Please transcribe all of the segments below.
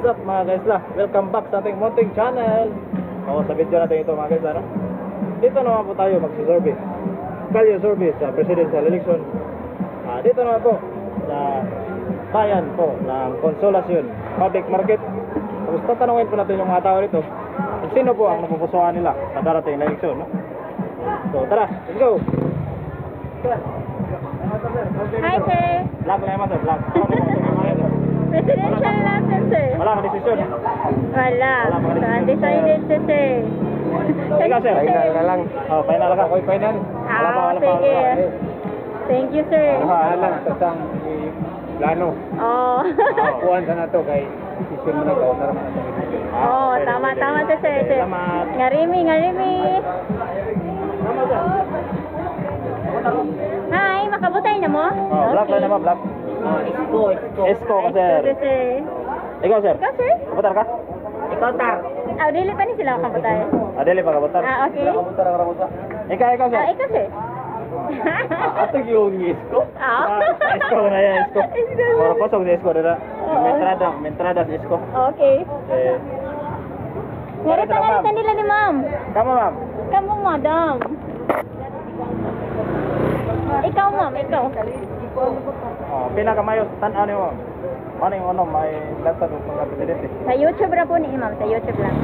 What's up, mga kaisla? Welcome back sa ating munting channel. O, sa video natin ito, mga kaisla, no? Dito naman po tayo magsisurvey. Kalye survey sa presidential election. Dito naman po sa bayan po ng Consolacion Public Market. Tapos tatanungin po natin yung mga tao dito kung sino po ang napupusuan nila sa darating na eleksyon, no? So tara, let's go! Sir, Hi, sir. Vlog lang naman, sir, vlog. Presidential natin, sir. Wala kang desisyon. Wala. Wala pa So, desisyon. undecided siya, sir. Ikaw, sir. Final na lang. Oh, final ka. Ako'y final. Wala pa, Ah, wala pa, sige. wala pa. Thank you, sir. Ano lang, sa isang plano. Oh. Kuhan sa nato kay decision mo na to, naman na ito. Oh, Pwede, tama, pwede. tama siya, sir. Sir. Salamat. Ngarimi, ngarimi. Tama, sir. Hi, makabutay na mo? Oh, vlog lang naman, vlog. Isko, isko. Isko ka, sir. Isko, sir. Ikaw, sir. Ikaw, sir? Kabutar ka? Ikaw, Tar. Ah, dili pa ni sila kabutay. Ah, dili pa kabutar. Ah, okay. Ikaw, ikaw, sir. Ah, ikaw, sir. Ato yung isko. Ah. Isko na yan, isko. Isko. Mura kosong sa isko, dila. Oo. May entrada sa isko. Okay. Eh, Ngarita, ngarita nila ni ma'am. Kamo, ma'am. Kamu, madam. Ikaw, ma'am, ikaw. Oh, pinakamayos tan-aw ni ma'am. Ano yung ano, may latag ng mga presidente. Sa YouTube ra po ni ma'am, sa YouTube lang.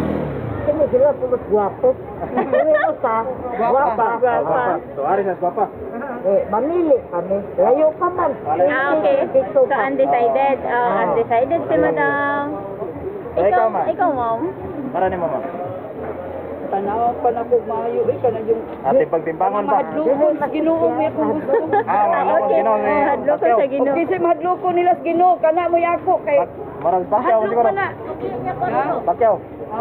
Sino sila puro gwapo? Sino pa? Guwapa. Guwapa. So, ari sa guwapa. Eh, mamili kami. Layo pa man. Ah, okay. Dito So, pa. undecided. Oh, undecided si madam. Eh, ikaw, Ikaw, ma'am. ikaw, ma'am. Para ni mo, ma'am. Tanaw pa na ko maayo eh kana yung Ate pagtimbangon pa. mahadlokon sa Ginoo mo akong gusto. Ah, Ah, okay. okay. Ginoo ni Mahadlokon Pacquiao. sa Ginoo. Okay say mahadlokon nila sa Ginoo kana mo yako kay Marag Pacquiao mahadlok siguro. pa na. Pacquiao.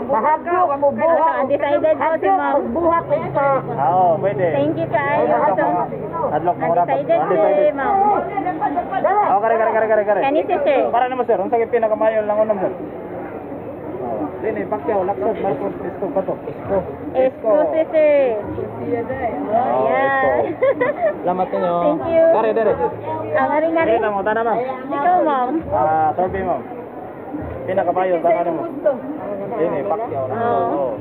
Mahadlok mo So, buhat. undecided po si ma'am. Buhat sa Ah, oo, pwede. Thank you kayo. So, Hadlok mo ra. undecided si ma'am. Oh, kare kare kare kare kare. Kani si sir. Para naman, sir, unsa kay pinakamayo lang unom, sir? Oh, Dini Pacquiao, Lacson, Marcos, Isko, Bato. Isko. Isko si sir. Oh, Ayan. Isko. Salamat ninyo. Thank you. Kare dere. Ah, ngari ngari. Dere na mo tana, ma'am. Ikaw, ma'am. Ah, survey, ma'am. Pinakamayo sa ano mo? Dini Pacquiao, Lacson. Oo. Oh.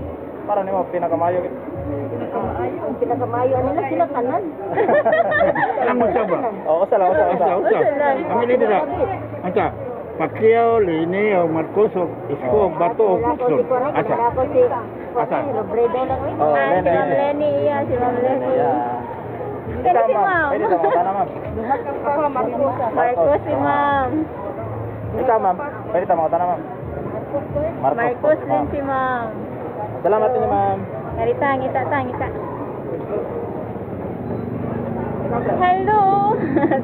Para nimo pinakamayo. Ang pinakamayo nila sila kanan. Oh, usa lang, usa, usa. Usa lang. Kami ni dira. Asa? Pacquiao, Lini, o Marcos, o Isko, o Bato, o Lacson. Asa? Ako si Asa? Robredo lang eh. Oh, Ah, si Lenny. Ma'am Lenny. Iya, si Ma'am Lenny. Yeah. Kani Ikaw, si ma'am. ma'am. Pwede sa mga tana, ma'am. Marcos si ma'am. Ikaw, ma'am. Pwede sa mga tana, ma'am. Marcos. Marcos po, din ma'am. si ma'am. Salamat ninyo, ma'am. Narita, ngita ta, ngita. Hello.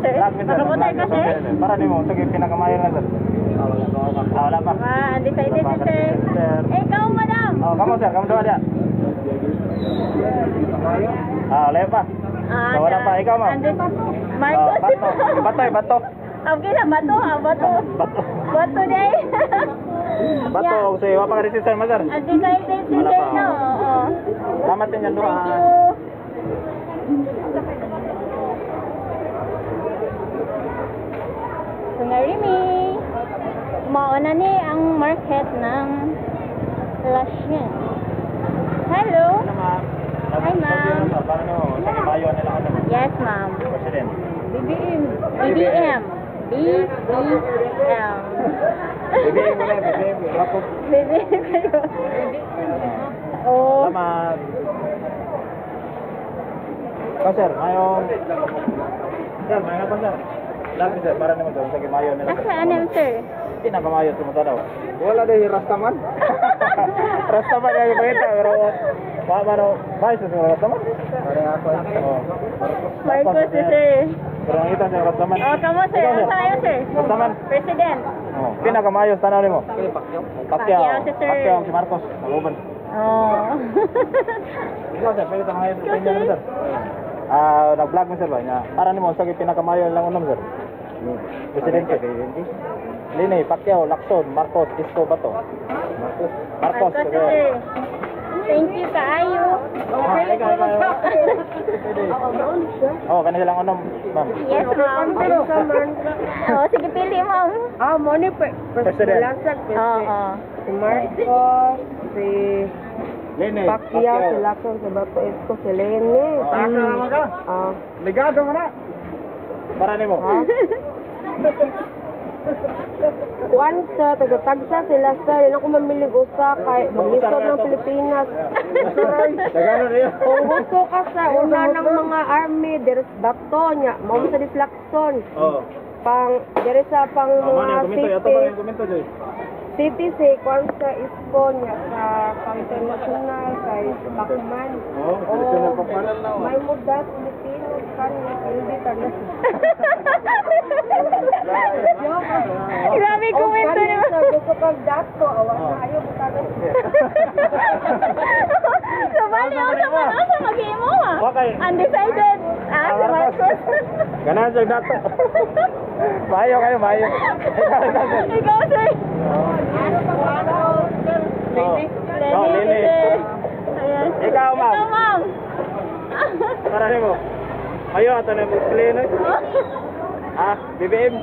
Sir, Vlog, sir. makabutay ka, sir? Para nimo, sige, pinakamayo lang, sir. Ah, wala pa. Ah, undecided si sir. Sir. Eh, ikaw, madam. Oh, kamu, sir, kamu doon dia. Ah, wala pa. Ah, So, wala pa. Ikaw, ma'am. Marcos Oh, si bato. ma'am. Bato, eh, bato. Okay na, bato, ah, bato. Bato. Bato day. Bato, Yeah. si wapa ka decision, ma, sir. Undecided si Wala sir, pa. no? Oo. Salamat ninyo, Thank doon. you. So, ngarimi. Mauna ni ang market ng Lashin. Hello. Hello, ma'am. Hi, ma'am. Para nimo, sa mayo nila ano, Yes, ma'am. president. BBM. BBM. BBM. BBM mo na, BBM. Ako. BBM kayo. Oh. Salamat. Ikaw, sir, mayong... Sir, mayo pa, sir. Lagi, sir, para naman, sir, sa mayo nila, sir. Asa ano, sir? Pinakamayo sa mga daw. Wala dahil rastaman. Rastaman yung ipakita, pero... Paano, bayos sa Rastaman? Parang ako. Oh. Marcos si sir. Pero nakita siya Rastaman. Oh, kamo sir. Ikaw, Ang sa'yo, sir? Rastaman. President. Oh, pinakamayos tanaw nimo. Pacquiao. Pacquiao si sir. Pacquiao si Marcos. Maguban. Oh. Ikaw, sir, pwede tayong Ikaw, opinion sir. mo, sir. Ah, nag-vlog mo, sir ba? Nya, para nimo sa pinakamayo lang unom, sir. Presidente. Lini, Pacquiao, Lacson, Marcos, Isko, Bato. Marcos. Marcos, Marcos si sir. sir. Thank you kaayo. Ah, ikaw, ikaw, ikaw. Pwede. Oh, kanila lang unom, ma'am. Yes, ma'am. Oh, sige pili, ma'am. Ah, mo ni President. Oo. Oh, Si Marcos, si Lene. Pacquiao, si Lacson, si Bato Isko, si Lene. Taka naman ka. Ah, Ligado ka na. Para nimo. kuan sa taga-tagsa sila sir, yun ako mamilig usa kay maglisod ng Pilipinas. Dagano niyo. Kung gusto ka sa una ng mga army, deres bato niya, mao sa deflakson. Oh. Pang dere sa pang Oh, man mga yung komento, ato ba city, yung komento, Joy? city si kuan sa isko niya sa pang international kay Pacman. Oh, traditional Pacman. May muda Pilipinas kan hindi tanan. Grabe komento ni ma'am. Gusto kag dato, awa na ayo butagan. So, bali, unsa man, unsa maghimo ha? Okay. Undecided. Ah, si Marcos. Ganahan siya dato. Maayo kayo, maayo. Ikaw, ikaw, sir. Ikaw, sir. Oh. Oh, Lenny, Lene. sir. Ayan. Ikaw, ma'am. Ikaw, ma'am. Para nimo. Ayo ato na mo explain. Eh. Ah, BBM.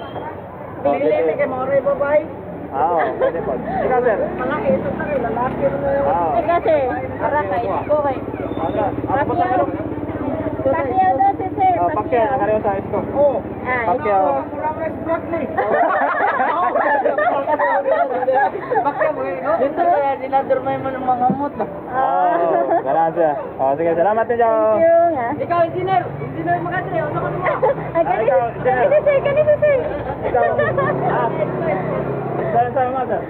Oh, BBM kay More babay. Ah, oh, pwede po. Ikaw, sir. Mga eso sa kay lalaki ro. Ah. Ikaw, sir. Para kay Isko kay. Ano? Ako pa sa Pacquiao daw si sir. Oh, Pacquiao, nakariyo sa Isko. Oh. Ah, Pacquiao. Bakit mo no? Dito kaya dinadurmay mo ng mga mut. Oh, ganahan siya. Oh, sige, salamat din Thank you nga. Ikaw engineer, engineer Makati, ano ka mo? Ay, Ah, ikaw, sir. kani si sir, kani si sir. Ikaw. Ah. Saan saan mo, sir?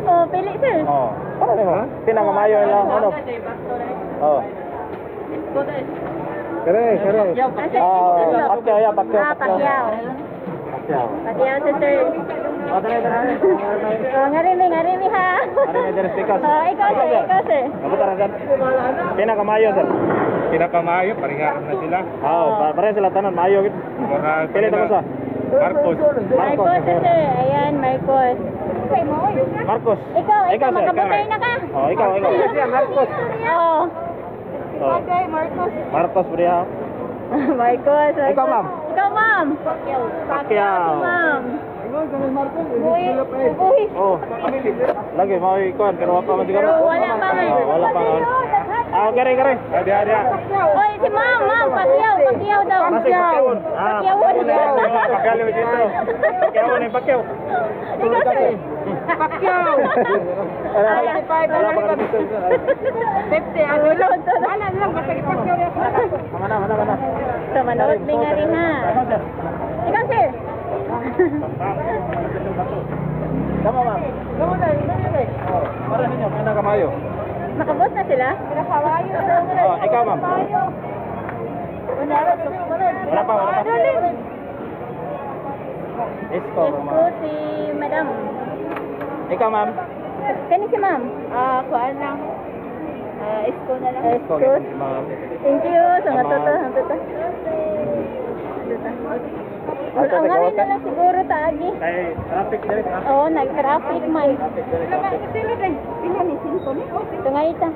Oh, pili sir. Oh. Para nimo. Pinakamayo lang ano. Oh. Kare, kare. Ah, sir, Oh, Pacquiao, yeah, Pacquiao. Ah, Pacquiao. Pacquiao. Pacquiao si sir. Oh, dali, dali. Oh, ngarimi, ngarimi ha. Ngarimi, dali, speakers. Oh, ikaw sir, ikaw sir. Kabuta ra sir. Pinakamayo sir. Pinakamayo, pareha na sila. Oo, oh, pareha sila tanan maayo gid. Mura Pili ta sa. Marcos. Marcos si sir. Ayan, Marcos. Marcos. Ikaw, ikaw, sir. makabutay na ka. Oh, ikaw, ikaw. Marcos. Oo. Oh. Marcos. Marcos bro. Marcos. Marcos. Ikaw, ma'am. Ikaw, ma'am. Pacquiao. Si ma'am. Buhi. Oh. Lagi mao ikuan pero wa pa man siguro. Pero wala pa man. Oh, wala pa man. Ah, kare kare. Adi, adi. Oy, si ma'am, ma'am, Pacquiao, Pacquiao daw. Nasa Pacquiao. Ah, Pacquiao. Pacquiao dito. Pacquiao ni Pacquiao. Ikaw, sir. Pacquiao. Wala pa ka dito. 50 ano lang. Wala lang basta ipakyaw niya. Mana mana mana. So, manood may nga rin ha. Ikaw, sir. Ikaw, sir. Tama, ma'am. Kamu na, dali. Oh, para ninyo pinakamayo. Makabot na sila? Oh, ikaw, ma'am. Wala pa, wala pa. Isko, Isko ma'am. si madam. Ikaw, ma'am. Kani si ma'am? Ah, kuan lang. Ah, isko na lang. Isko. si ma'am. Thank you. Sa Tama. matuto, matuto. Ato, Ang ikaw, nga na lang siguro taagi. Kay traffic diri, traffic. Oo, nag-traffic man. Traffic diri, traffic. Tungay ta.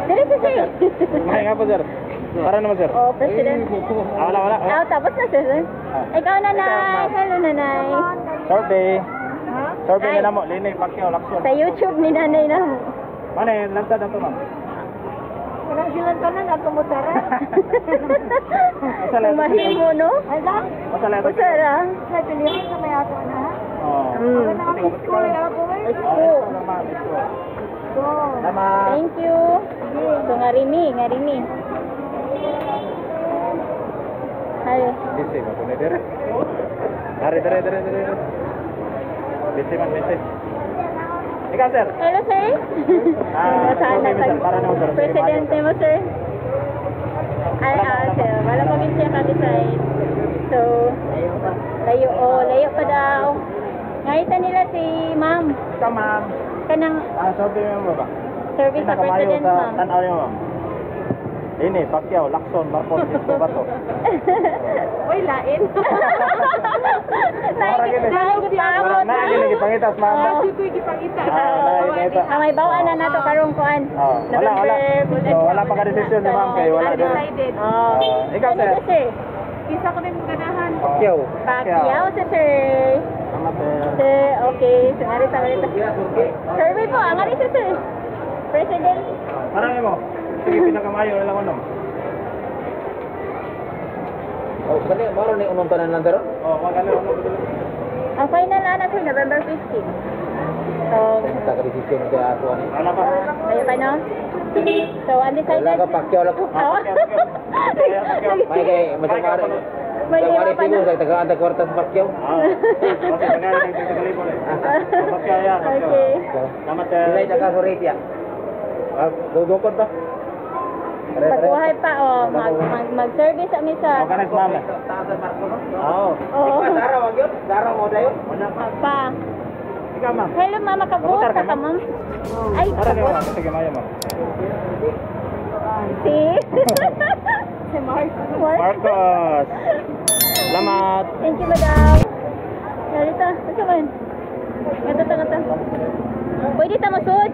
Dili si sir. May nga po, sir. Para naman, sir. Oh, president. Ah, wala, wala. Ah, tapos na sir. Ikaw nanay. Hello nanay. Survey. Survey Ay. na mo, Lini, Pacquiao, Lacson. Sa YouTube ni nanay na mo. Mane, lansad na to, ma'am. Kanang silang tanan ako mo tara. Asa lang? Mahimo no? Ala, Asa lang? Usara. sa pilihan sa may ato na. Oh. Mm. Ako school ako eh. Isko. Ma'am, isko. Go. Tama. Thank you. So ngarimi, ngarimi. Hi. Busy ba ko ni dire? Dere, dere, dere, dere. Busy man, busy. Ikaw, sir. Hello, sir. Ah, Sana nag-survey, sir. Para naman, sir. Presidente mo, sir. Ay, ah, sir. Wala pa siya ka-decide. So, layo, oh, layo pa daw. Ngaita nila si ma'am. Ikaw, ma'am. Kanang Ah, survey mo ba? service sa Pinakamayo president, sa ma'am. Tanaw niyo, ma'am. Leni, Pacquiao, Lacson, Marcos, Isko, Bato. Uy, lain. Naigipamot. Naa gini gipangitas, ma'am. Ko'y gipangita. Ah, naay, Ah, may bawaan na nato karong kuan. Oh, wala, wala. So, wala pa ka desisyon si ma'am kay wala din. Undecided. Oh. Ah, ikaw, Ano sir? si sir? Isa ko na yung ganahan. Pacquiao. Pacquiao si sir. Salamat, sir. Sir, okay. So, ngari sa ngari sa. Survey po, ang ngari sa sir. President. Parang mo. Sige, pinakamayo na lang unom. Oh, kani maro ni unong tanan lang karon. Oh, wag ano unom. Ang final na sir, November 15. So, Ta ka desisyon kay ako ani. Wala pa. kayo pa no? So, undecided. Wala ka Pacquiao lang ko. Oh. May kay masamari. May Masamari iba pa siguro na. sa tagaan ta kwarta sa Pacquiao. Ah. Kasi pangalan ng tagalibon eh. Pacquiao yan. Pacquiao. Okay. Salamat, sir. Pilay ta ka sa ya. Ah, dudukod ba? Pagbuhay pa, oh, mag-service ami sa... Oh, kanis, ma'am. Oo. Oo. Dara wag yun? Dara mo dayon? Wala pa. Pa. Ikaw, ma'am. Hello, mama, kabot Kabutar ka ka, ka, ma'am. Ay, Tara niyo, kabot. ma'am. Sige, mayo, ma'am. Si? Si Mark. Mark. Marcos. Salamat. Thank you, madam. Narito, asa man? Ngata ta, ngata. Pwede ta masud?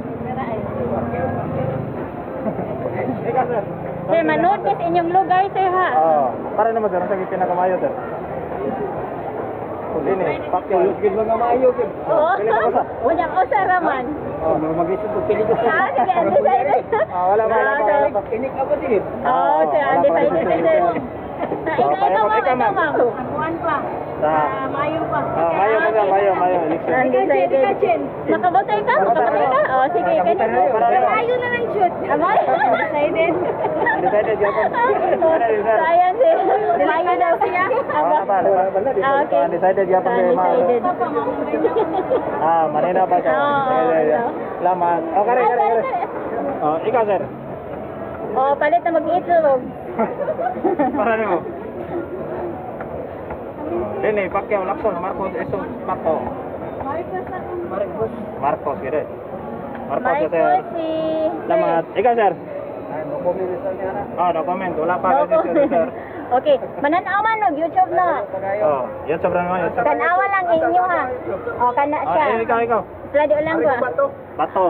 Ikaw, sir. Sir, manood ka sa inyong lugar, sir, ha? Oo. Para naman, sir. Ang pinakamayo, sir. Lini, Pacquiao. Gid mga maayo gid. Oo. Pili ka sa. Unya, usa raman. Oh, mag-isip ko pili ko. Ah, sige, undecided. Ah, wala pa, wala pa, wala pa. Inik ako din. Oo, sir, wala pa undecided, rin. sir. Ah, ikaw, ikaw, ma'am, Ikaw, ikaw, ma'am. ma'am. Kuan pa. Sa Mayo pa. Ah, mayo pa, sir, mayo, mayo. Election. Undecided. Makabotay ka? Makabotay ka? Oh, sige, ganito. Mayo na lang, shoot. Amay? Undecided. Undecided, yapon. So, ayan, sir. Mayo daw siya. Wala pa, wala pa. Ah, okay. So, undecided yapon So, kayo, ma'am. undecided. Ah, Manila pa siya. Oo, Sige, sige, sige. oo. Salamat. Oh, kare, Ay, kare, kare. kare. Oh, ikaw, sir. Oh, palit na mag-itlog. Para nimo. Lini, Pacquiao, Lacson, Marcos, Eso, Paco. Marcos na. Marcos. Marcos, gede. Marcos, Marcos, sir. si... Salamat. Ikaw, sir. Ah, no comment. Wala pa No kasi sir, comment. sir. Okay, mananaw man og YouTube na. Oh, yan sobrang naman. Yan sobrang. Tanawa lang inyo ha. O, kana Ah, siya. eh, ikaw, ikaw. Sila di ulang ko. Bato.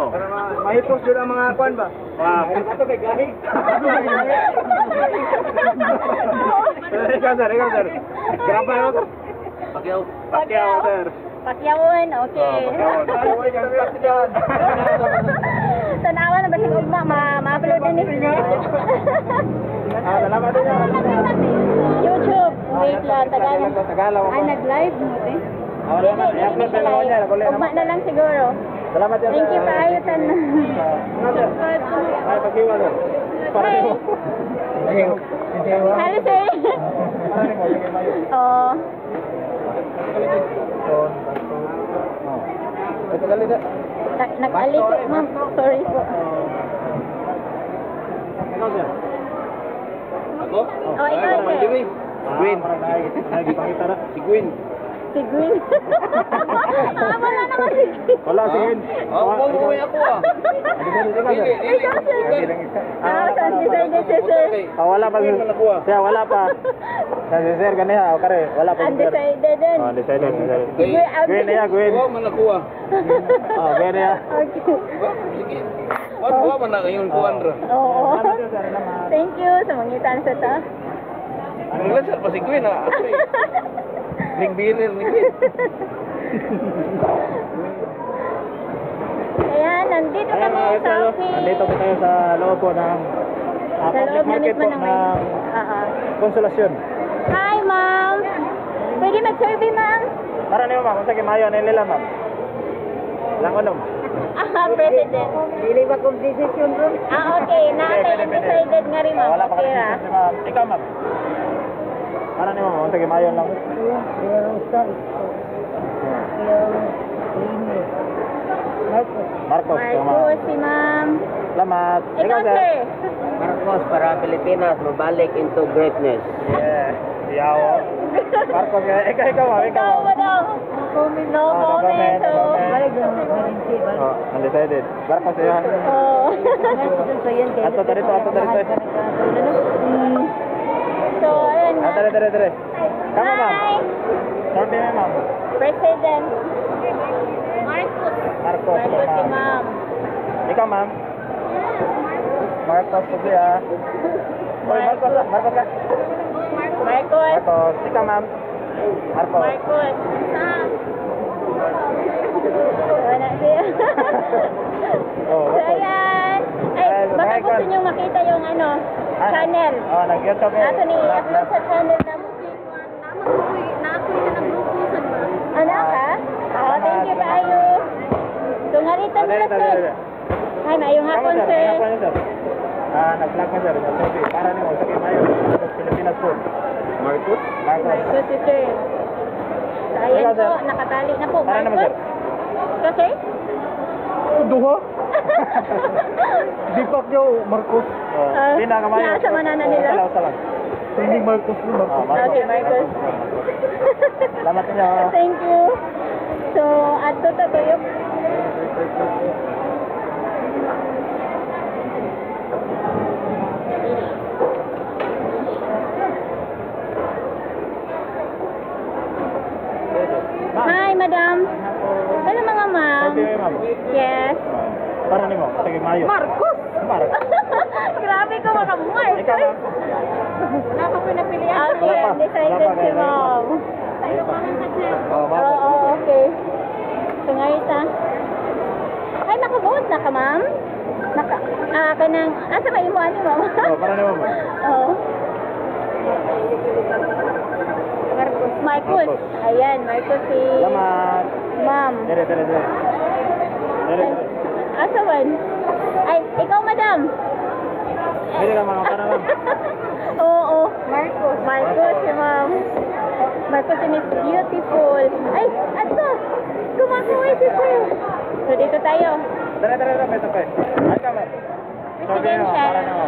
Mahipos jud ang mga kuan ba? Wow. Ato kay gahi. Ikaw, sir, ikaw, sir. Grabe naman, sir. Pacquiao. Pacquiao, sir. Pakyawon, okay. Oh, Pacquiao. Tanawa na basig ugma, ma-upload din ni. Ah, salamat din. YouTube. Wait lang, Tagalog. Tagalog. Ay, nag-live mo, te. Ah, wala na. I-upload na lang niya. Wala na. Ugma na lang siguro. Salamat yan, Thank you sir. kaayo tan. Ano, sir? Ay, pagkiwa, sir. Para nimo. Hello, sir. Para nimo, sige, mayo. Oh. Ito gali na. Nag-aliko, ma'am. Sorry po. Ikaw, sir. Ako? Oh, ikaw, sir. Gwen. Ah, parang nagipangita na. Si Gwen. Si Gwen. Ah, wala naman si Gwen. Wala, si Gwen. Oh, mo ako ah. Ikaw, sir. Ikaw, sir. Ah, so undecided siya, sir. Ah, wala pa. Siya, wala pa. Si sir, ganiha. O, kare, wala pa si sir. Undecided din. Oh, undecided, undecided. Gwen, Gwen na ya, Gwen. Kuha man ako ah. Oh, Gwen na ya. Okay. Diba? Sige. Kuha man na ngayon kuan ra. Oo. Salamat yan, sir. Salamat. Thank you sa mangitan sa ta. Ang lasar pa si Gwen ah. Ako eh. Ring bearer ni Gwen. Ayan, nandito Ayan, kami mga sa kaisalo, office. nandito po tayo sa loob po ng Sa public loob na market mismo po ng ng Oo. Konsolasyon. Hi, ma'am. Pwede mag-survey, ma'am? Para niyo, ma'am, kung sa kimayo, nila, ma'am. Lang unom. Ah, President. Dili ba kong decision ron? Ah, okay. Naatay Pwede, pwede. undecided nga rin, Ah, ma'am. wala pa Okay, kasi ra. si ma'am. Ikaw, ma'am. Para niyo, ma'am, kung sa kimayo lang. Marcos, tama. Marcos, si ma'am. Salamat. Ikaw, sir. Marcos. Marcos para Pilipinas mabalik into greatness. Yeah. Yaw. Marcos, ikaw, ikaw, ma'am, ikaw, Ikaw, ma'am. madam. No Ah, no comment. comment, no So, comment. Oh, undecided. Marcos, yan. oh. Ato, tarito, ato, tarito. So, ayan Ah, na. tara, tara, tara. Tama, ma'am. Hi! Survey na, ma'am. President. Marcos. Marcos, Marcos si ma'am. ma'am. Ikaw, ma'am. Marcos, sige, ah. Oy, Marcos, ah. Marcos ka. Marcos. Marcos. Ikaw, ma'am. Marcos. Marcos. Wala siya. Oh, So, Marcos. ayan. Ay, Ay, baka bye, gusto Kwan. nyo makita yung ano, Ah, channel. Oh, nag-YouTube eh. Ato ni i-upload sa channel na. Ano ka? Oh, thank you kaayo. So, ngarita nila, sir. Ay, maayong hapon, sir. Hapon, sir. Ah, nag-vlog ka, sir. Nag-survey. Para nimo sa mayo. Pilipinas po. Marcos? Marcos. Marcos si sir. So, ayan Ikaw, po, sir. nakatali na po. Para naman, Marcos. sir. Ikaw, sir? Duha. Di Pacquiao, Marcos. Oh, Ah, pinakamayo. nasa manana nila. Usala, usala. Training Marcos no, Marcos. Oh, Marcos. Okay, Marcos. Salamat niyo. Thank you. So, adto ta tayo. Hi, madam. Hello, mga ma'am. Survey, ma'am. Yes. Para nimo, sige mayo. Marcos. Marcos. Grabe ko mga Marcos. Ikaw, ma'am. Wala pa po napilian. Okay, Wala pa. decided Wala pa, si kaya ma'am. Oh, Marcos. Oo, okay. So ngayon ta. Ay, naka-vote na ka, ma'am? Naka, ah, kanang, asa ba imo ani, ma'am? Oh, para nimo, ma'am. Oo. Marcos. Marcos. Marcos. Ayan, Marcos si Salamat. ma'am. Dere, dere, dere. Dere, dere. Asa man? Ay, ikaw, madam. Dere ka, ma'am. Para, ma'am. Oo. Marcos. Marcos si ma'am. Marcos si Miss Beautiful. Ay, ato. Kumakaway si sir. So, dito tayo. Dere, dere, dere. May tapay. Ay, ka, ma'am. Survey, ma'am. Para nimo.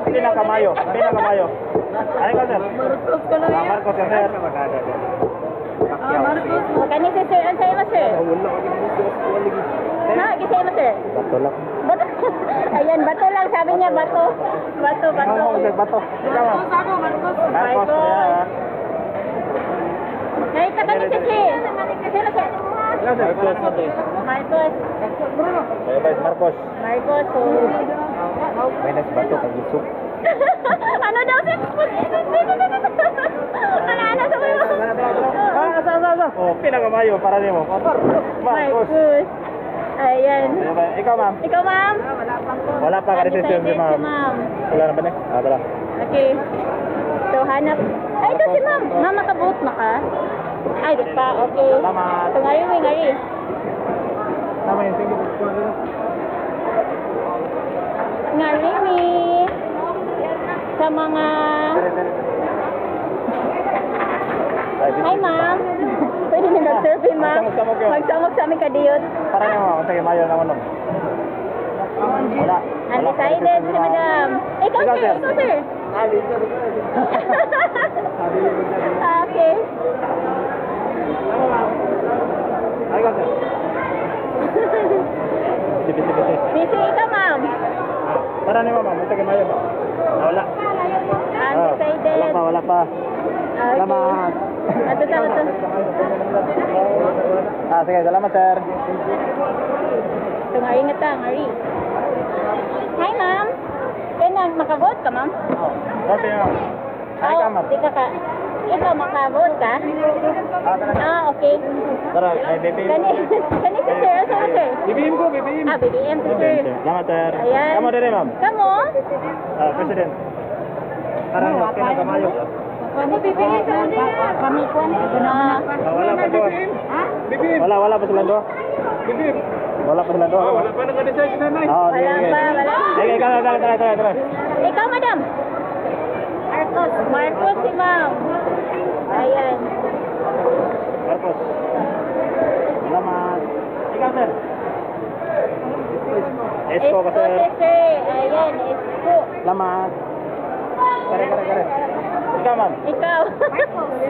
Pinakamayo. Pinakamayo. Ay, ka, sir. Marcos ka na Ah, Marcos ka, sir. O, kani si sir. Ang sa'yo mo, sir? Ha, gisay mo, sir? Bato lang. Bato. Ayan, bato lang. Sabi niya, bato. Bato, bato. Ikaw, sir, bato. Ikaw, ma'am. Ako, Marcos. Marcos. Yeah. Nakita ka ni si sir. Sino, sir? Ikaw, sir. Marcos. Bye, bye, Marcos. Marcos, so... Minus bato kag isok. Ano daw, sir? Ano, ano, sabi mo? Ah, asa, asa, asa. Oh, pinakamayo para nimo. Marcos. Marcos. Marcos. Ayan. Ikaw, ma'am. Ikaw, ma'am? Wala pa ka decision si Undecided ma'am. si ma'am. Wala na ba ni? Ah, wala. Okay. So, hanap. Ay, ito si ma'am. Ma'am, makaboot na ka? Ay, di pa. Okay. Salamat. So, ngayon, may ngayon. Tama yun. Sige. Ngari, mi. Sa mga... Dere, dere. Ay, Hi, ma'am. Pwede na nag-survey, ma'am. Magsamok-samok yun. Magsamok sa aming kadiyot. Para nimo, sige mayo na mo. Wala. Wala pa Undecided decision si madam. Ikaw, Ikaw, sir. sir. Ikaw, sir. Okay. Ay, ikaw, sir. Sige, sige, sige. Busy ikaw, ma'am. Ah, para nimo, ma'am. Sige mayo ba? Ah, wala. Ah, Undecided. Wala pa, wala pa. Okay. Salamat. Ato ta, ato. Ah, sige, salamat, sir. So, ngari nga ta, ngari. Hi, ma'am. Kaya maka-vote ka, ma'am? Oh, okay, ma'am. Ay, Oh, ikaw, ma'am. Di ka ka. Ikaw, maka-vote ka? Ah, tara. Ah, okay. Tara, ay, BBM. Kani, kani si sir, sir, sir. BBM ko, BBM. Ah, BBM si sir. Salamat, sir. Ayan. Kamu dere, ma'am. Kamo? Ah, President. Para nimo, pinakamayo. Kami bibili sa Kami kuan. Ah, Ah, wala pa doon. Wala, wala pa sila doon. Wala pa sila doon. Wala pa naka-decide si nanay. Oh, Wala sige, pa, wala. Sige, ikaw, tara, tara, tara, tara. Ikaw, madam. Marcos. Marcos si ma'am. Ayan. Marcos. Salamat. Ikaw, sir. Isko ka, sir. Isko si sir. Ayan, Isko. Salamat. Kare, kare, kare. Ikaw, ma'am. Ikaw.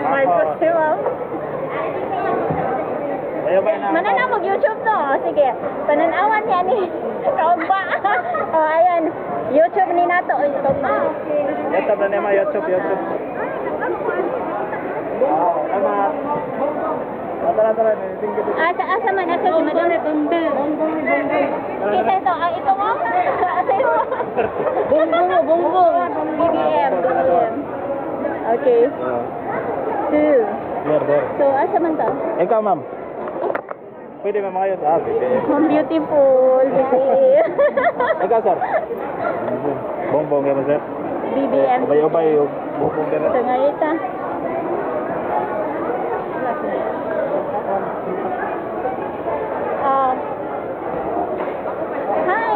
Marcos si ma'am. Ayaw ba na? Mananaw mag-YouTube no? O, sige. Pananawan niya ni Kaugba. O, ayan. YouTube ni nato. Oy, kaugba. YouTube na niya, YouTube, YouTube. Ah, salamat. Ah, tara, tara. Thank you. Asa, asa man, asa si madam. Isa ito, ah, ito mo? Asa imo? Bongbong, bongbong. BBM, BBM. Okay. Two. There, there. So, asa man to? Ikaw, ma'am. Pwede ba mga yun? Ah, pwede. Ma'am beautiful, BBM. Ikaw, sir. Bongbong ka ba, sir? BBM. Ubay-ubay yung bongbong ka. So, ngarita. Ah. Hi.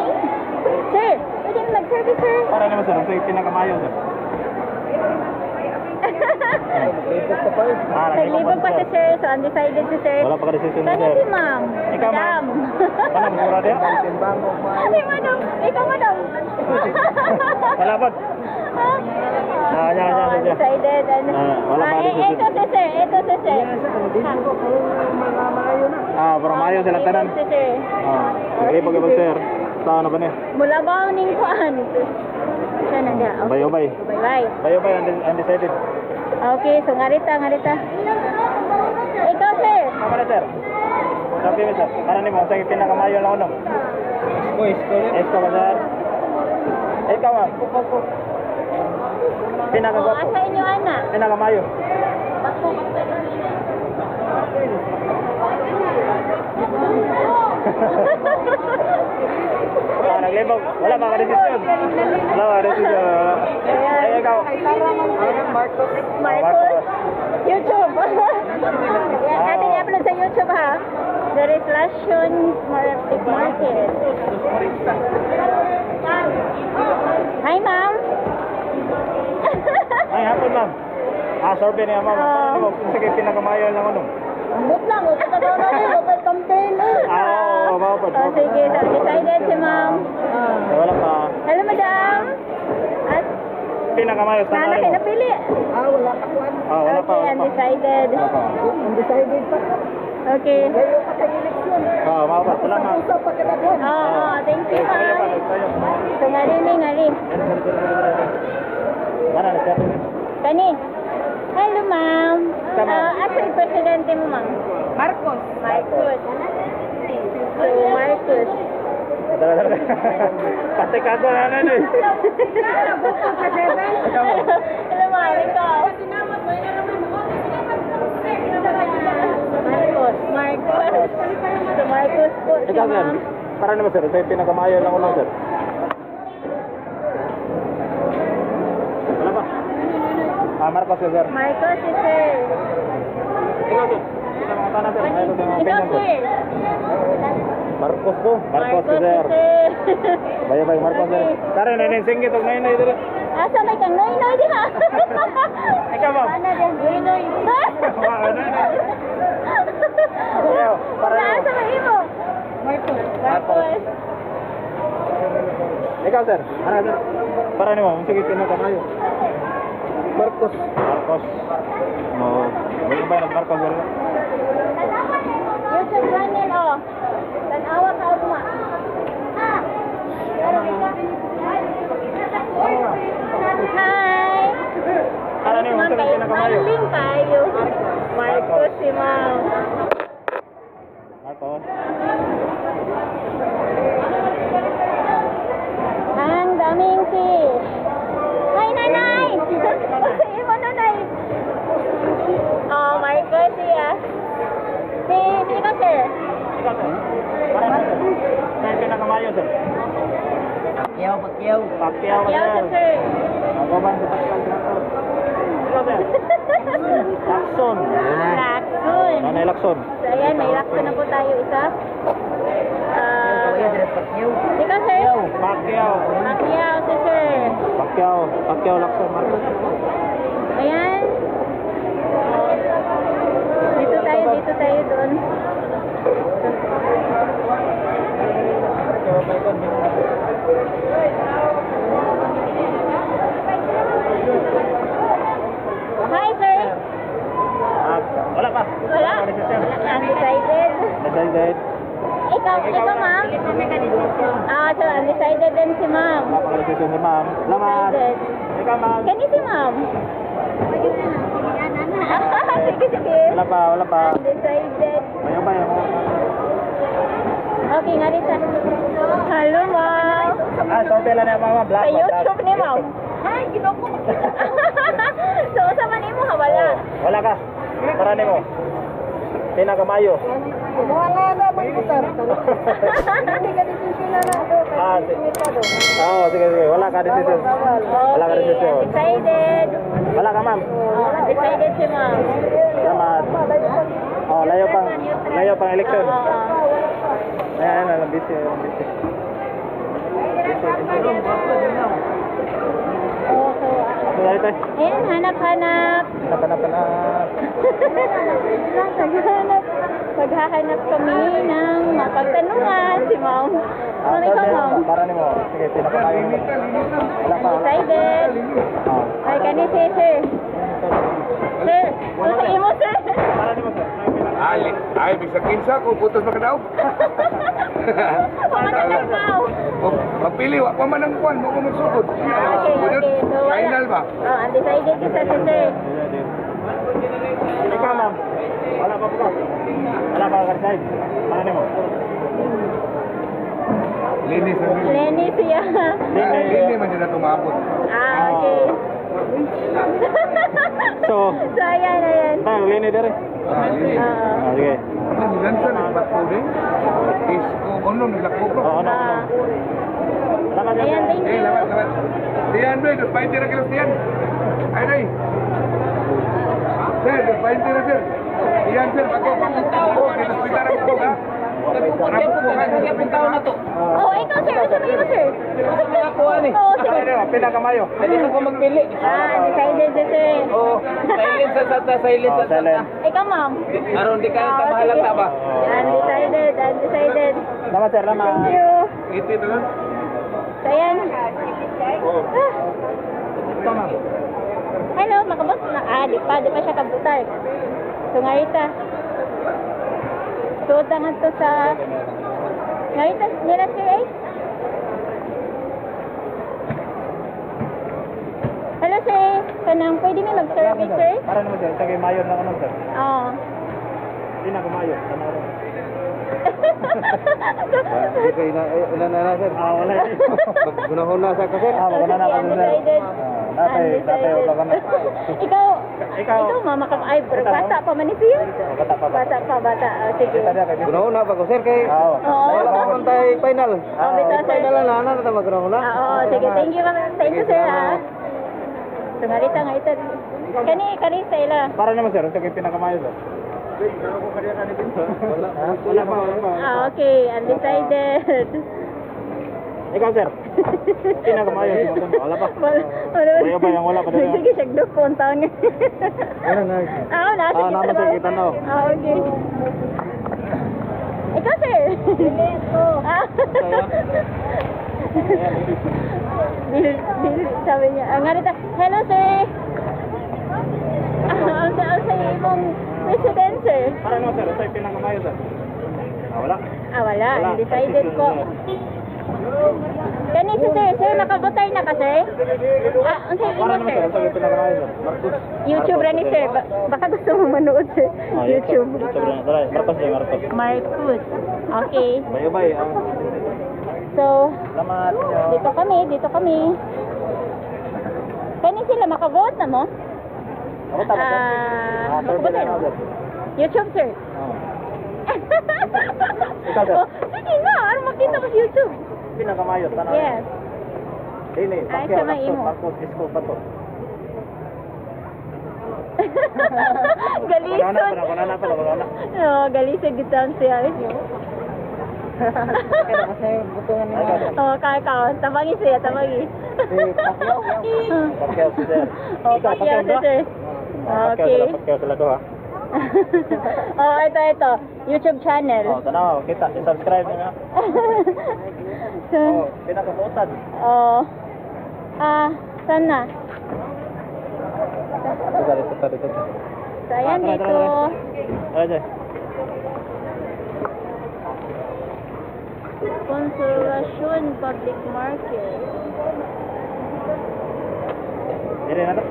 Sir, pwede mo mag-service, sir? Para naman, sir. Ang pinakamayo, sir. Ah, Naglibog pa si sir, so undecided si sir. Wala pa ka decision, Kani sir. si ma'am. Ikaw, ma'am. Madam. Ano, mura din? Ay, madam. Ikaw, madam. Wala pa. Ah, yan, yan, Oh, yan. undecided. Ano. Ah, wala pa Ah, eh, decision. ito si sir. Ito si sir. Ah, pero mayo sila tanan. Ito si sir. Ah, naglibog ka ba, sir? Tao na ba niya? Mula ba ning kuan? Siya na niya. Okay. Ubay-ubay. Bye. Ubay-ubay, undecided. Okay, so ngarita, ngarita. Ikaw, sir. Tama na, sir. Sabi mo, sir. Para nimo, sa pinakamayo lang ano. Isko, isko. Isko ba, sir? Ikaw, ma'am. Oh, Pinakagwapo. asa inyo, ana? Pinakamayo. Ah, naglibog. Wala pa ka-desisyon. Wala pa ka-desisyon. Ay, ikaw. Marcos. Marcos. YouTube. Yan, ating i-upload sa YouTube ha. There is Lashon Market Market. Hi, ma'am. Ay, hapon, ma'am. Ah, survey niya, ma'am. Oo. Ano, sige, pinakamayo lang ano. Ambot lang, open na daw na open campaign eh. Ah, oo, oo, oo, Oh, sige, so decided si ma'am. Eh, wala pa. Hello, madam. At Pinakamayo sa nana ano. kayo napili. Ah, wala pa kuan. Ah, wala pa, Okay, wala pa. undecided. Wala pa. Undecided pa. Okay. Layo pa kay eleksyon. Ah, mga pa. Salamat. Usap pa kadaghan. Oo, oh, thank you, Eh, tayo pa, ma'am. tayo. So, ngari ni, ngari. Mana na siya? Kani. Hello, ma'am. Ka, ma'am. Ah, asa yung presidente mo, ma'am? Marcos. Marcos. So, Marcos. Tara, tara. Pati kago na na eh. Hello, ma'am. Ikaw. Marcos. Marcos. So, Marcos po si Ikaw, sir. ma'am. Para naman, sir. Ito yung pinakamayo lang ulo, sir. Wala pa. Ah, Marcos, sir. Marcos si sir. Ikaw, sir. Kita mga tanah, sir. Ayaw sa mga Ikaw, opinion, sir. sir. Marcos ko. Marcos, Marcos si sir. sir. Bayo, bayo, Marcos, sir. Kare, nainin singgit. Huwag nainin dito. Asa may kang noy noy di ha? Ikaw, ma'am. Ano din? Noy noy. Ano, noy? Pareho, pareho. Asa may imo? Marcos. Marcos. Ikaw, sir. Para, sir. Para nimo, sige, pinakamayo. Marcos. Marcos. No. Bayo, bayo, Marcos, sir. YouTube channel oh. Tanawa ka ugma. Hi. Para nimo, Ma'am, sige, kayo pinakamayo. smiling kayo. Marcos si ma'am. Marcos. Ang daming fish. Hi, nanay! Kasi mo, nanay. Oh, Marcos siya. Si, si ikaw, sir. Ikaw, sir. Para nimo, sir. Sir, pinakamayo, sir. Pacquiao, Pacquiao. Pacquiao, Yaw sir. si sir. Ako ba sa Pacquiao, sir? Ikaw, sir. Lacson. Lakson. Nanay Lacson. So, ayan, may lakson na po tayo isa. Ah, Pacquiao. ikaw, sir. Pacquiao. Pacquiao si sir. Pacquiao. Pacquiao, Lacson, Marcos. Ayan. Oh. Dito tayo doon. may kon. Hi, sir. Ah, wala pa. Wala. Wala pa. Undecided. Decided. Ikaw, ma'am? Ah, so undecided din si ma'am. Wala pa decision ni ma'am. Salamat. Undecided. Ikaw, ma'am. Kani si ma'am? Sige, sige. Wala pa, wala pa. Undecided. Mayo ba yung Okay, nga rita. Hello, ma'am. Ah, survey lang na ma'am. Vlog. Sa YouTube ni ma'am. Hi, ginoo. So, sa man imo ha, wala. Oh, wala ka. Para nimo. Pinakamayo. Wala na magbutar. Hindi ka decision na na. Ah, Oo, sige, sige. Wala ka decision. Wala ka Okay, decision. undecided. Wala ka, ma'am. Oh, undecided si ma'am. Salamat. Oh, layo pang election. Oo. Ayan, ayan, busy, ayan, busy. Busy, busy. Oh, so, Ako na ito. ayan, hanap-hanap. Hanap, hanap, hanap. Naghahanap. Maghahanap kami ng mapagtanungan si ma'am. Ah, Ma'am, ikaw, ma'am. Para nimo. Sige, pinakamayo. Wala pa. Wala pa. Undecided. Oh. Ay, kani si sir. Sir, ano sa imo, sir? Para nimo, sir. Ali, ay, bisag kinsa ko putos makadaog. Pamananaw. Oh, magpili wa pa man ang kuan, mo ko magsugod. Ah, okay. So, wala. Final ba? Oh, undecided kita si sir. Ikaw, ma'am. Wala pa po. Wala pa ka decide. Para nimo. Linis ang linis. Lenny siya. Lini man dyan na tumabot. Ah, okay. So, So, ayan, ayan. tayo, lini dere. Ah, lini. Oo. Ah, sige. Nilansa ni Bato din. Isko, ono, nilako ko. Oo, ano, ano. Ah, Salamat, sir. ayan, thank Eh, you. lamat, lamat. Diyan, be, dos 20 na kilos diyan. Ay, day. Sir, dos 20 na, sir. Diyan, sir, bago. Oh, kilos na po, ha? Oh, ikaw, sir. Ano sa imo, sir? Oo, sige. Para nimo, pinakamayo. Pwede ko magpili. Ah, undecided si sir. Oh, silent sa sata, silent Oh, sa sata. silent. Ikaw, ma'am. Aron di ka Ah, tamahalata sige. ba? Undecided, undecided. Salamat, sir. Salamat. Thank you. Iti na lang. So, ayan. Ah. Ito, ma'am. Hello, makabot na. Ah, di pa siya kabutar. So, ngarita. So, tangan to sa... Ngarita, nila sir eh. Hello, sir. Kanang, pwede mi mag-survey, sir? Para nimo, sir. Sige, mayor na kanon, sir. Oo. Pinakamayo. Tanaw ron. Ina na sir. Ah, wala. Gunahon na sa ka sir. Ah, wala na Sige, ka, sir. undecided. Ah, natay, natay, wala ka na. Ikaw, Ikaw. ikaw, mama ka, ay, pero bata pa man ni siya. Oh, bata pa, bata. Bata pa, bata. Oh, sige. Gunahon na pa ko sir kay Oo. Oo. wala pa man tay final. Oh, bitaw, sir. Final na na na ta maggunahon na. Ah, oo, sige. Thank you, ma'am. Thank you, sir, ah. So, ngarita, ngarita. Kani, kani sa ila. Para naman, sir, unsa kay pinakamayo, sir? Wala, wala pa, wala pa. Ah, okay. Undecided. Ikaw, sir. Pinakamayo, wala pa. Wala, wala. Wala pa, yung wala pa talaga. Sige, siya gdupon taon nga. Ano na? Ah, nasa Ah, naman, sir, kita na. Ah, okay. Ikaw, sir. Ah. Dili, dili, sabi niya. Ah, nga rito. Hello, sir. Ah, ang sa imong president, sir. Para naman, sir, unsa pinakamayo, sir? Ah, wala. Ah, wala. Wala. Undecided po. Kani si sir, sir, nakabutar na ka, sir? Ah, ang sa Para imo, naman, sir. sir, unsa pinakamayo, sir? Marcos. YouTube ra ni sir. Baka gusto mo manood, sir. Ah, YouTube. YouTube ra. Tara, Marcos, sir, Marcos. Marcus. Okay. Bayo-bay. Ah. So, Salamat. dito kami, dito kami. Kani sila makavote na mo? Ako tama, sir. Ah, Ah, survey makabote lang no? ako, sir. YouTube, sir. Oo. Ikaw, sir. Oh, sige na, ano makita ko sa YouTube. Pinakamayo, tanaw. Yes. Dili, Ay, Pacquiao, sa may Lacson, imo. Marcos, Isko, Bato. Galisod. Wala na, wala na, wala na, wala na. No, galisod gitan siya. Oh, kaka, tabangi siya, tabangi. Pacquiao si sir. Oh, Ikaw, Pacquiao si ba? sir. Ah, Pacquiao Okay. sila, Pacquiao sila to ha. Oh, ito, ito. YouTube channel. Oh, tanaw, kita, i-subscribe niyo. So, Oh, pinakabuotan. oh. Ah, saan na? Dito, dito, dito. So, ayan Tara, tara, dito. Tara. Ay, Consolacion Public Market. Dire na to.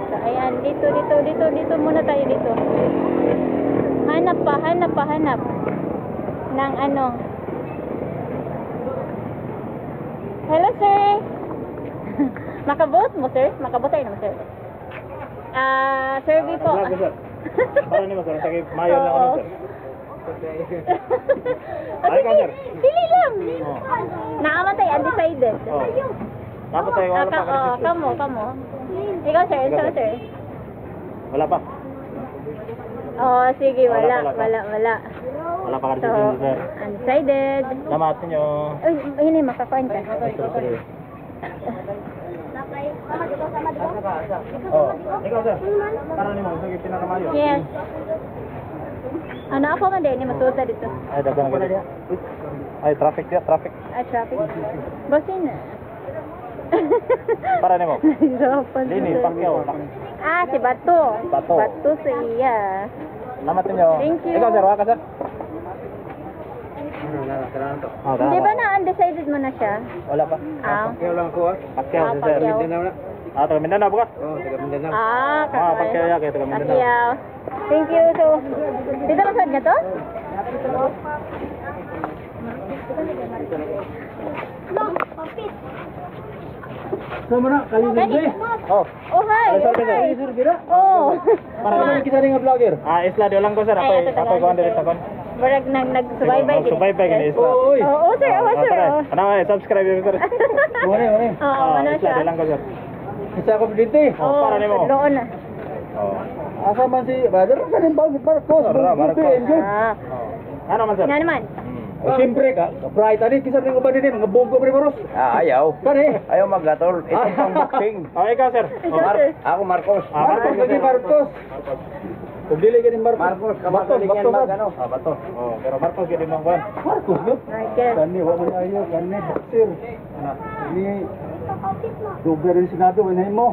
So, ayan, dito, dito, dito, dito muna tayo dito. Hanap pa, hanap pa, hanap. Ng ano. Hello, sir. Makabote mo, sir? Makabote tayo naman, sir. Ah, survey po. Vlog ko, sir. Para ni mo sir, sige, mayo lang ako Oo. sir. Ah, Ay, ikaw, sige, sir. pili lang. Oo. Naaman tayo, undecided. Oh. Dapat tayo Ah, wala pa. oh, kamo, kamo. Ikaw, sir, Ikaw, ikaw, sir. sir. Wala pa. Oh, sige, Wala, wala, wala pa. wala, wala. Wala pa So, ka sir. undecided. Salamat ninyo. Uy, ayun eh, makakuan ka. Sir, sir. Oh, ikaw sir. Para nimo sige pinakamayo. Yes. Ano ako man din, masuta dito. Ay, daghan na gid. Ay, traffic diya, traffic. Ah, traffic. Basin na. Para nimo. Nahirapan. Lini, Pacquiao. Ah, si Bato. Bato. Bato sa iya. Salamat ninyo. Thank you. Ikaw sir, wala ka sir. Oh, tara, Di ba tara. na undecided mo na siya? Wala pa. Ah. Pacquiao lang ako ah. Pacquiao Ah, si sir. Pacquiao. Mindanao na. Ah, taga Mindanao ba ka? Oh, taga Mindanao. Ah, Ah, kakay. Pacquiao ya kay taga Mindanao. Pacquiao. Thank you. So, dito ba nga to? Sama na, kayo Kani. Oh. Oh, hi. Ay, sorry, sir. Hi. Sir, gira. Oh. Para Para kita rin nga vlogger. Ah, isla di lang ko sir. Ay, Ako'y ito, ako'y Tagalog, kuan diri sir. sa kon. Murag nang nagsubaybay Oh, Subaybay gini isla. Oy. Oo, sir. Oo, sir. tara. Oo. Ano eh, subscribe yun sir. Ore, ore. Oo, Ah, ano isla siya? di lang ko sir. Isa ko dito. Oh, para nimo. Doon na. Oh. Asa man si brother ka rin ba si Marcos? Tara, Marcos. Enjoy. Ah. Ano man sir? Nga naman. Oh, siyempre ka, bright ani kisa rin uban din mga bongo pre Maros. Ah, ayaw. Kani. Ayaw maggatol. Ito pang boxing. Oh, ikaw sir. Ikaw, sir. Ako Marcos. Ah, Marcos Marcos lagi sir. Marcos. Kung dili ka ni Marcos. Marcos, Bato, kamagaling yan bato, mag bato. ano. Ah, bato. Oh, pero Marcos gid mo kuan. Marcos no? Marcos. Kani wa man ayo, kani boxer. Ni Doble rin sinabi, wala mo.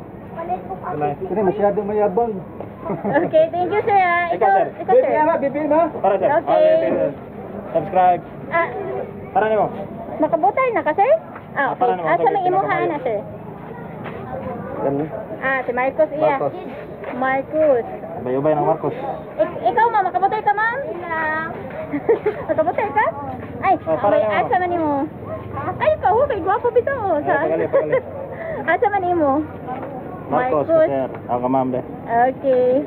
Kani masyado mayabang. Okay, thank you, sir. ah. Ikaw, Ikaw, sir. ikaw, sir. BBM ha, BBM ha. Para sir. Okay. Ah, Subscribe. Ah, Para nimo. nakabutay na ka, sir? Ah, Ah, para okay. naman, Asa sabi, may imuha pinakamayo. na, sir? Ah, si Marcos iya. Marcos. Marcos. Ubay-ubay ng Marcos. Ikaw, ma'am, makabutay ka, ma'am? Lang. Makabutay ka? Ay, Oh, para may na, ma'am. asa man nimo. Ay, ikaw, kay gwapo bitaw. Oh, sa. Ay, pagali, pagali. Asa man nimo? Marcos, Marcos. sir. Ako ka ma'am de. Okay.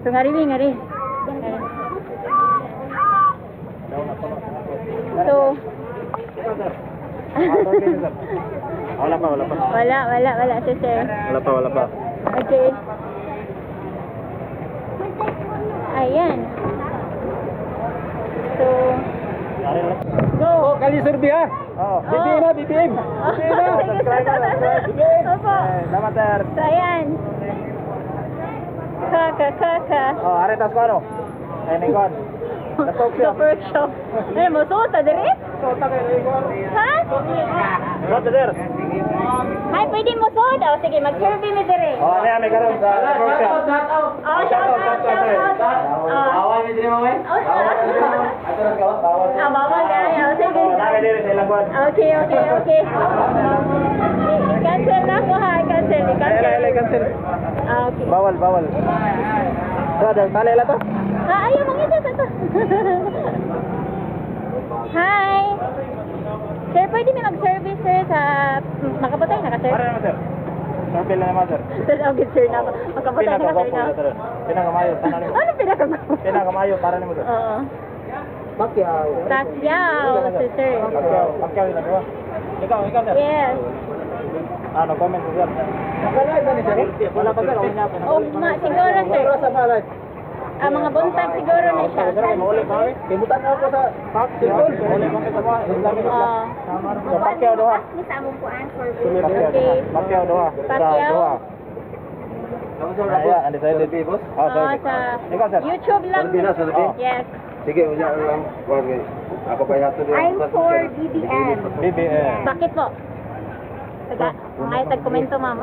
So ngari mi, ngari. So, Ah, sorry, sir. Wala pa, wala pa. wala, wala, wala si sir. Wala pa, wala pa. Okay. Ayan. So, Ari lang. go. Oh, kali survey ha. Oh. BBM ha, BBM. Oh, Subscribe na, subscribe. Opo. Eh, Salamat sir. So, ayan. Kaka, kaka. Oh, ari tas ko ano? Ay, ni kuan. Natok siya. Sa workshop. Ay, musuta diri? Sota kay ni kuan. Ha? Salamat sir. Ay, pwede mo suot. Oh, sige, mag-survey mi diri. Oh, ani ami karon sa workshop. Oh, shout out, shout out. Oh. Bawal mi diri mo eh. Oh, ah, bawal na. Oh, sige. Oh, nami diri sa ilang kuan. Okay. I-cancel na ako ha. I-cancel, Ay, i-cancel. ay, ay, cancel. Ah, okay. Bawal, bawal. Brother, tali la to. Ah, ayaw, mangita sa to. Hi! Sir, pwede may mag-service, sir, sa... Makapatay na ka, sir? Para naman sir. Survey lang naman sir. Sir, okay, sir, na. Makapatay na ka, sir, Pinakagwapo na. na sir. Pinakamayo, tanan nimo. Ano pinakagwapo? Pinakamayo para nimo sir. Oo. Pacquiao. Pacquiao, si sir. Pacquiao, Pacquiao yun diba? Ikaw, ikaw sir. Yes. Ano, comment sir. Nakalive na ni sir. Wala pa sir, okay na po. Oh, ma, siguro, sir. Wala sa mga live. Ah, mga buntag siguro na siya. Sir, mauli pa kami. Kimutan na ako sa cellphone. Mauli pa kami sa mga. Oo. So, Pacquiao doha. Okay. Pacquiao doha. Sa Pacquiao. Doha. Ah, yeah, undecided. Boss? Oh, sorry. Oh, sa Ikaw, sir. YouTube lang. Survey na, survey. Yes. Sige, unya lang. Kuwan guys. Ako pa yato din. I'm for BBM. BBM. Bakit po? Taga, ay, tag-komento, ma'am.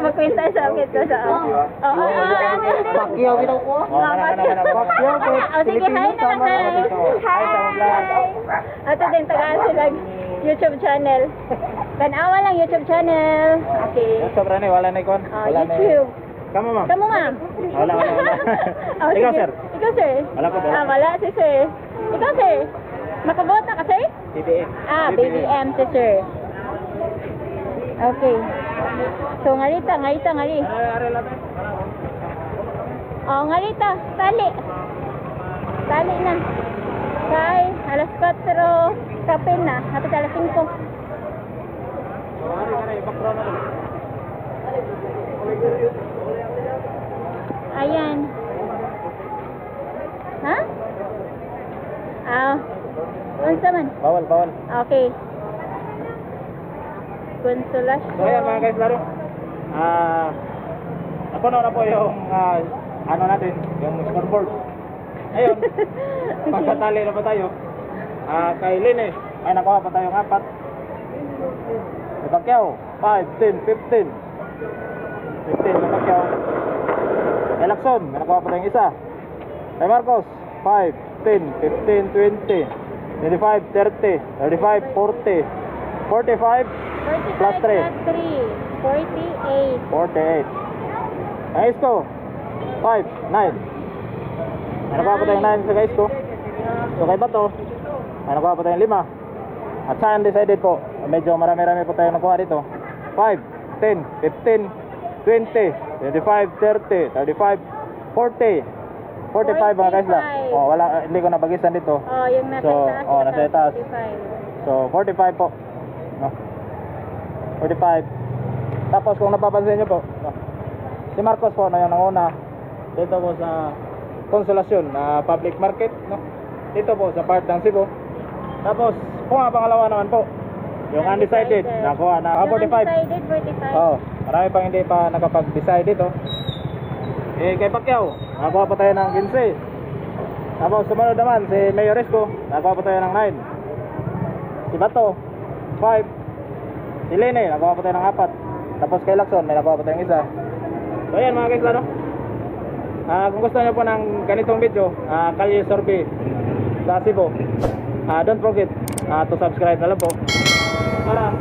Magkwenta sa akin to sa. Oo, oo. Pacquiao ginaw ko. Oh, kana, kana, kana. Pacquiao, Oh, sige, hi na lang, hi. Hi sa vlog. Ato din, tagaan sila YouTube channel. Tanawa lang YouTube channel. Okay. YouTube ra ni, wala na ikon. Oh, Wala na. YouTube. Kamo, ma'am. Kamu, ma'am. Wala, wala, wala. Oh, Ikaw, sige. sir. Ikaw, sir. Wala ko, wala. Ah, wala si sir. Ikaw, sir. Makabota ka, sir? BBM. Ah, BBM si sir. Okay. So, ngalita, ngalita, ngali. Oh, ngalita. Tali. Tali na. Kay, alas 4, kape na. Hapit alas 5. Ayan. Ha? Ah. Unsa man? Bawal, bawal. Okay. Consolation. So ayan mga guys, laro. Napuno na po yung ano natin, yung scoreboard. Ayun, pagkatali na pa tayo. Kay Lene, ay nakuha pa tayong apat. Kay Pacquiao, 5, 10, 15. 15 kay Pacquiao. Kay Lacson, may nakuha pa tayong isa. Kay Marcos, 5, 10, 15, 20, 25, 30, 35, 40, 45, 45 Plus three. Plus 3. 48. 48. Ang Isko, 5, 9. May nakuha pa tayong 9 sa Isko. So kay Bato, may nakuha pa tayong 5. At sa undecided po, medyo marami-rami po tayong nakuha dito. 5, 10, 15, 20, 25, 30, 35, 40. 45 mga kaisla. 45. Oh, wala, hindi ko nabagisan dito. Oh, yung nasa So, taas. oh, nasa taas. 45. So, 45 po. No? 45. Tapos kung napapansin niyo po, no? Si Marcos po na yung nanguna dito po sa Consolacion na public market, no? Dito po sa part ng Cebu. Tapos, kung ang pangalawa naman po, yung undecided, nakuha na Yung 45. undecided, 45. Oh, marami pang hindi pa nakapag-decide dito. Eh, kay Pacquiao, nakakuha pa tayo ng 15. Tapos sumunod naman si Mayor Isko, nakakuha pa tayo ng 9. Si Bato, 5. Si Lene, nakakuha pa tayo ng 4. Tapos kay Lacson, may nakuha pa tayong isa. So ayan mga guys, laro. Kung gusto niyo po ng ganitong video, Kalye Survey sa Cebu, don't forget to subscribe na lang po para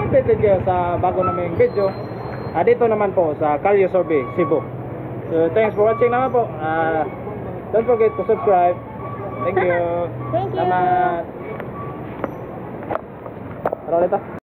updated kayo sa bago naming video dito naman po sa Kalye Survey Cebu. So thanks for watching naman po. Don't forget to subscribe. Thank you. Thank you. Salamat. Tara ulit ah.